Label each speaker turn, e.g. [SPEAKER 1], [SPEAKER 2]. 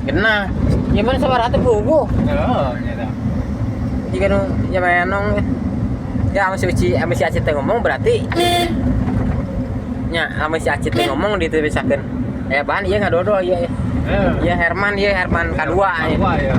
[SPEAKER 1] Genah. Ieu mah sabaraha teh puguh.
[SPEAKER 2] Heeh, nya tah.
[SPEAKER 1] Jika nu ya menong ya sama si Uci, sama si Acit teh ngomong, berarti nya sama si Acit teh ngomong ditulisakeun. Ya bahan ieu ngadodol ieu.
[SPEAKER 2] Heeh.
[SPEAKER 1] Iya Herman, iya Herman K2 ya.
[SPEAKER 2] K2 ya.